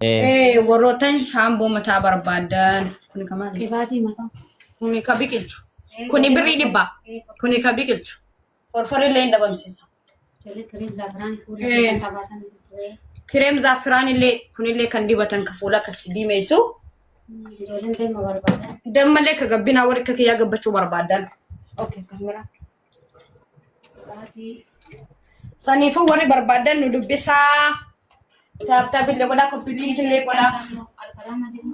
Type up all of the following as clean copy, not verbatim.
Warroottan shaamboo mataa barbaadan. Kuni ka maali? Qibaatii mataa. Kuni ka biqilchu. Kuni birrii 100. Kuni ka biqilchu. Forforillee hin dhabamsiisa. Ijoollee kireem zaafiraanii fuula keessan qabaasan ture. Kireem zaafiraan illee kunillee kan dibatan ka fuula akkas diimeessu. Ijoolleen damma barbaadan. Dammallee ka gabbinaa warri akka kiyyaa gabbachuu barbaadan. Okay, kan biraa. Qibaatii. Saniifuu warri barbaadan nu dubbisaa. Tap tap illee godhaa, copy link illee godhaa. Alqaraama jedhi.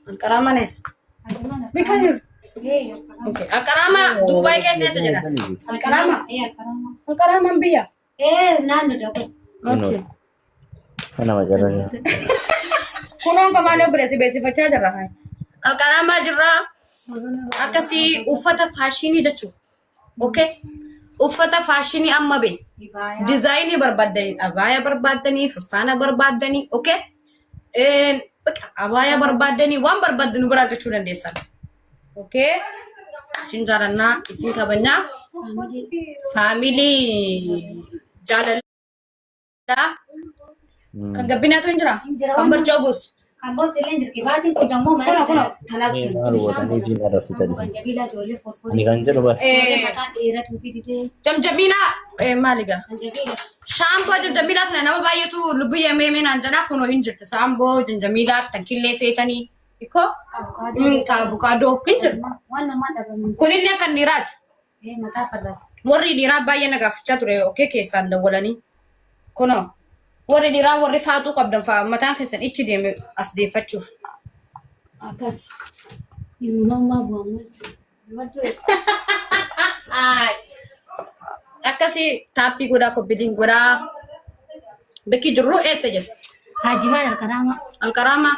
Alqaraamanis. Bika jiru. Okay. Alqaraama Duubaay keessa eessa jedha? Alqaraama. Alqaraama. Alqaraamaan biyya. Naannoo dha kun. Okay. Kana macarrasha. Kunoon kamaan obboleessi beeksifachaa jirra. Alqaraamaa jirra. Akkasii uffata faashinii jechuudha. Okay. Uffata faashinii amma bee. Ibaayaa. Dizaayinii barbaaddanii, abaaya barbaaddanii, fustaana barbaaddanii, okay? Baqa abaaya barbaaddanii waan barbaaddan nu bira argachuu dandeessan. Okay? Isin jaalannaa, isin kabajnaa. Faamilii jaalalaa kan gabbinaatu hin jira. Hin jira. Kan barcaa bus. Kan bootti illee jirti. Baatiin kun ammoo mana Kuno kuno talaatu. Mee maal gootanii fi arrabsitan isin? Ganjabiilaa ijoollee Ani forforii. kan jedhu bara. Ijoollee mataa dheeratuu fi didee. Jamjamiilaa maali gaa? Ganjabiila. Shaamboo jamjamiilaa sana nama baay'eetu lubbiyya meemee naan jedhaa kunoo hin jirti. Shaamboo jamjamiilaa tankillee feetanii. Ikoo Abukaadoo. ka abukaadoo hin jiru. Waan namaa dhabamu. Kunillee kan dhiiraati. Mataa farrasa. Warri dhiiraa baay'ee na gaafachaa ture okee keessaan dawwalanii. Kunoo warri dhiiraa warri faaxuu qabdan fa'a mataan keessan ichi deeme as deeffachuuf. Akkas. Himummaa bu'amu. Akkasii taappii godhaa koppiiliin godhaa. Bakki jirru eessa jira? Hajimaan alqaraama. Alqaraama.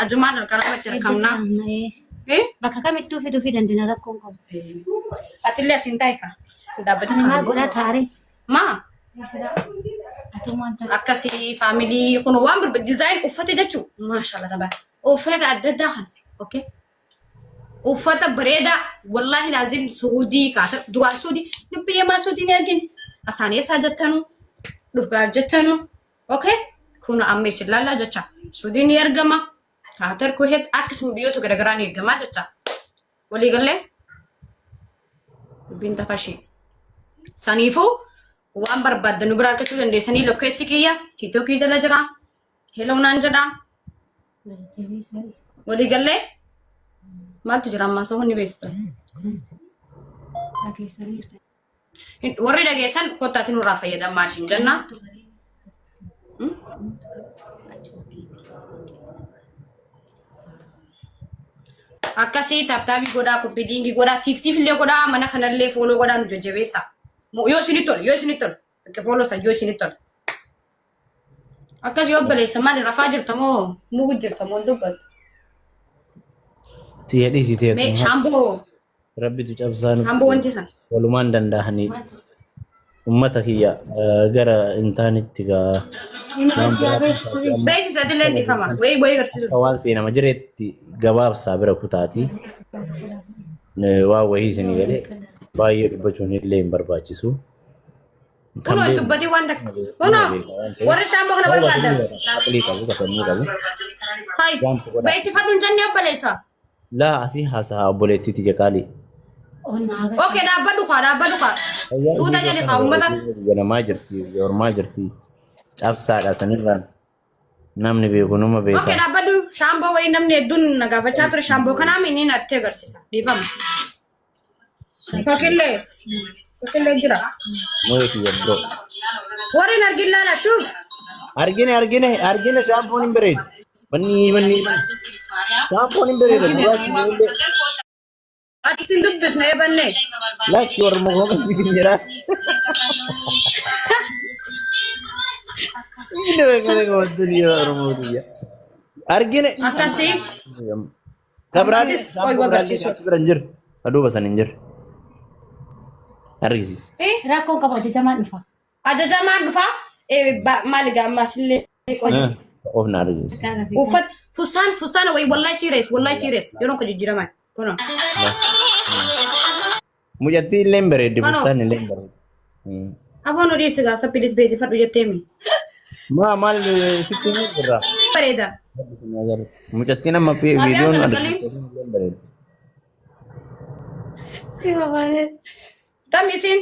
Ajumaan alqaraama itti argamna. Eh? Bakka kamittuu fiduu fi dandeenya rakkoon qabu. Atillee asiin taa'e ka. Dhaabbata Ani maal godhaa taaree? Maa Atumaan ta'a. akkasii faamilii kun waan barbaadu dizaayin uffata jechuun maashaallah tabaa uffata adda addaa kan okay. Uffata bareedaa wallaahi laazim suudii kaata duraan suudii biyya maa suudii ni argine asaan eessaa jettanu dhugaaf jettanu okay kun amma isin laallaa jecha suudii ni argama kaatar kuheet akkasuma biyyoota garaagaraa ni argamaa jecha waliigallee dubbiin tafashii saniifuu waan barbaaddan nu bira argachuu dandeessanii lokkeessi kiyya tiitookii jala jira heloo naan jedhaa Waliigallee maaltu jira ammaa soo hundi beeksisa. Warri dhageessan kottaati nurraa fayyadamaa isin jenna. Akkasii taaptaabii godhaa, koppii godhaa, tiiftiif illee godhaa, mana kanallee fooloo godhaa nu jajjabeessa. Yoo isinitti tole, yoo isinitti tole, akka fooloo san yoo isinitti tole. Akkas yoo obboleessa maali rafaa jirta moo mugu jirta moo hin dubbattu? Tiyya dhiisi Mee tiyya shaamboo Rabbitu cabsaa nutti shaamboo wanti san. walumaan danda'anii ummata kiyya gara hin taanetti gaa waan biraa amma Beeksisa illee dhiifama. Wayii wayii agarsiisu. akka waan seenama jireetti gabaabsaa bira kutaati. Waan wayii isinii galee baay'ee dubbachuun illee hin barbaachisu. Kan Kunoo beeku dubbatii waan takka. nama Kunoo beeka waan ta'eef warri shaamboo kana ta'uu barbaadan. baatu aqlii qabu ka sammuu qabu Hai waan godha. beeksifadhu hin jennee obboleessa. Laa asii haasa'a obboleettiiti jeqaalii. Okay dhaabbadhu kaa dhaabbadhu kaa. Fayyaa Suuta ishii jedhi kana kaa uummata. biyya namaa jirti biyya ormaa jirti cabsaadha sanirraan namni beeku numa Okay beeka. dhaabbadhu shaamboo wayii namni hedduun na gaafachaa ture shaamboo kanaa inni natti agarsiisa. Dhiifama. Fakillee. Fakillee jira. Mooyee kiyya bro. Warri hin argin laala shuuf. Argine argine argine shaampoon hin bareedu. Manni manni manni. Shaampoon hin bareedu. Gurraachi illee. Ati sin dubbisne eebanne. Lakki warra muka hin jedhaa. Inni beekaa beekaa wanti yeroo Oromoo kiyya. Argine. Akkasii. Kabiraan Ammasis qoy agarsiisu. bira hin jiru. Aduuba san hin jiru. Argisiis. Eh, Rakkoon qabu ajajamaan dhufa. Ajajamaan dhufa. Eh, maali gaa ammas illee qoy. Of na argisiis. Uffata fustaan fustaana wayii wallahi serious wallahi serious yeroon kan jijjiiraman kunoo. Mucattii illee hin bareeddi Kunoo. fustaan illee hin bareeddi. Aboo nu dhiisi gaa sappilis beeksifadhu jetteemi. Maa maal sitti himuu jirra? Bareeda. Mucattiin amma Xaabiyaan viidiyoon galgalii. argite bareeda. Tam isiin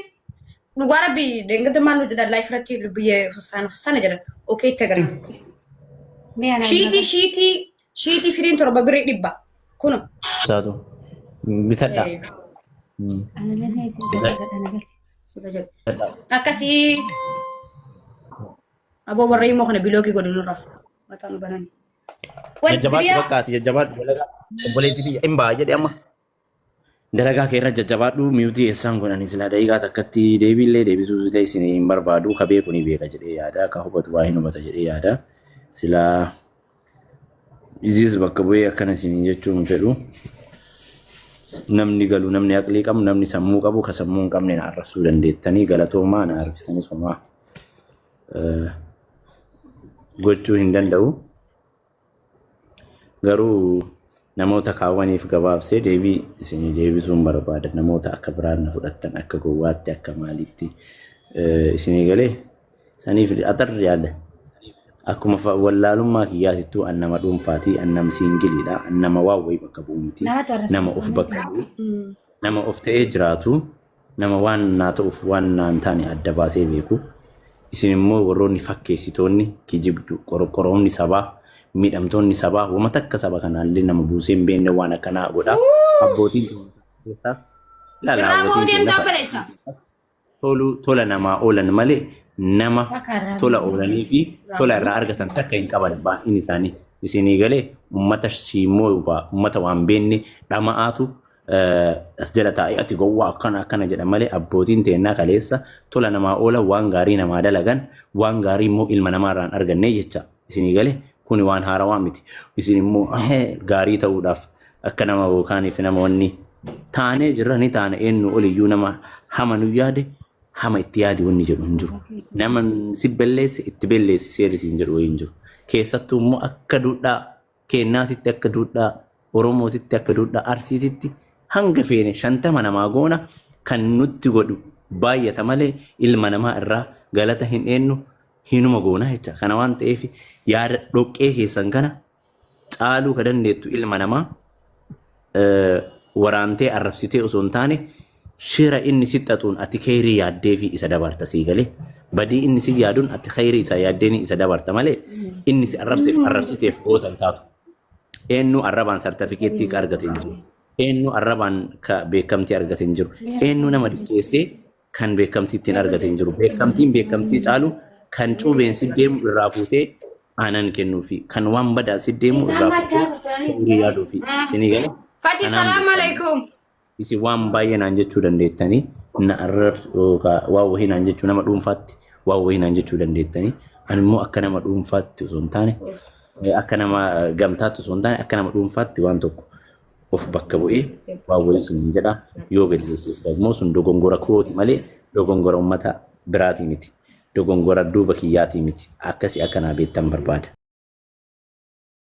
dhugaa rabbi deengada maal nu jedhan live irratti lubbiyyee fustaana fustaana jedhan. Okay itti agarra. Shiitii shiitii shiitii firiin 7 birrii 100. Kuno. Saatu bitadhaa. Akkasii. Aboo warra immoo kana bilookii godhu nurra. Mataa nu banani. Wal Jajjabaadhu biriyaa. bakka ati jajjabaadhu dalagaa obboleettii tiyya hin ba'a jedhe amma. Dalagaa kee irra jajjabaadhu mute eessaan godhani silaa daqiiqaa takkatti deebiillee deebisuu illee isin hin barbaadu ka beeku ni beeka jedhee yaada ka hubatu waa hin hubata jedhee yaada silaa isiis bakka bu'ee akkana isin jechuu hin fedhu. Namni galu namni aqlii qabu namni sammuu qabu ka sammuu hin qabne na arrabsuu dandeettanii galatoomaa na arrabsitanis homaa gochuu hin danda'u. Garuu namoota kaawwaniif gabaabsee deebii isinii deebisuun barbaada. Namoota akka biraan na fudhattan akka gowwaatti akka maaliitti isinii galee saniif axarri yaada. Akkuma wallaalummaa kiyyaatittuu an nama dhuunfaatii an nama singleiidha an nama waan wayii bakka bu'u miti nama of bakka bu'u nama of ta'ee jiraatu nama waan naa ta'uuf waan naa hin taane adda baasee beeku. Isin immoo warroonni fakkeessitoonni kijibdu qorqoroonni sabaa miidhamtoonni sabaa wama takka saba kanaallee nama buusee hin beekne waan akkanaa godha. Abbootiin keenya ilaala Irraa abbootiin ba'uu keenya deemtaa obboleessa. tolu tola namaa oolan malee nama tola oolanii fi tola irraa argatan takka hin qaban baay'een isaanii. Isinii galee ummata shiimmoo ummata waan beekne dhama'aatu as jala taa'ee ati gowwaa akkana akkana jedha malee abbootiin teennaa kaleessa tola namaa oolan waan gaarii namaa dalagan waan gaarii immoo ilma namaarraan arganne jecha isinii galee kuni waan haarawaa miti. Isin immoo gaarii ta'uudhaaf akka nama yookaaniif nama wanni taanee jirra ni taana eenyu oliyyuu nama hama nu yaade hama itti yaadi wanni jedhu hin jiru. Nama si belleesse itti belleessi seerri siin jedhu wayii hin jiru. Keessattuu immoo akka duudhaa keennaatitti akka duudhaa Oromootitti akka duudhaa Arsiititti hanga feene 50 namaa goona kan nutti godhu baay'ata malee ilma namaa irraa galata hin eenyu hinuma goona jecha. Kana waan ta'eef yaada dhoqqee keessan kana caaluu ka dandeettu ilma namaa waraantee arrabsitee osoo hin taane shira inni si xaxuun ati kheyrii yaaddee fi isa dabarta sii galee badii inni si yaaduun ati kheyrii isaa yaaddee isa dabarta malee inni si arrabseef arrabsiteef goota hin taatu. Eenyu arrabaan sartifikeettii ka argate hin jiru. Eenyu arrabaan ka beekamtii argate hin jiru. Eenyu nama diqqeessee kan beekamtii ittiin argate hin jiru. Beekamtiin beekamtii caalu kan cuubeen si deemu irraa fuutee aanan kennuufi kan waan badaan si deemu irraa fuutee kheyrii yaaduufi. Isinii galee? Fati Kanaan salaam beekamtii. alaikum. Isin waan baay'ee naan jechuu dandeettanii na arrabsu yookaan waan wahii naan jechuu nama dhuunfaatti waan wahii naan jechuu dandeettanii ani immoo akka nama dhuunfaatti osoo hin taane akka nama gamtaatti osoo hin taane akka nama dhuunfaatti waan tokko of bakka bu'ee waan wahii isiniin jedha yoo balleesses immoo sun dogongora kooti malee dogongora uummata biraatii miti dogongora duuba kiyyaatii miti akkasii akka naa beektan barbaada.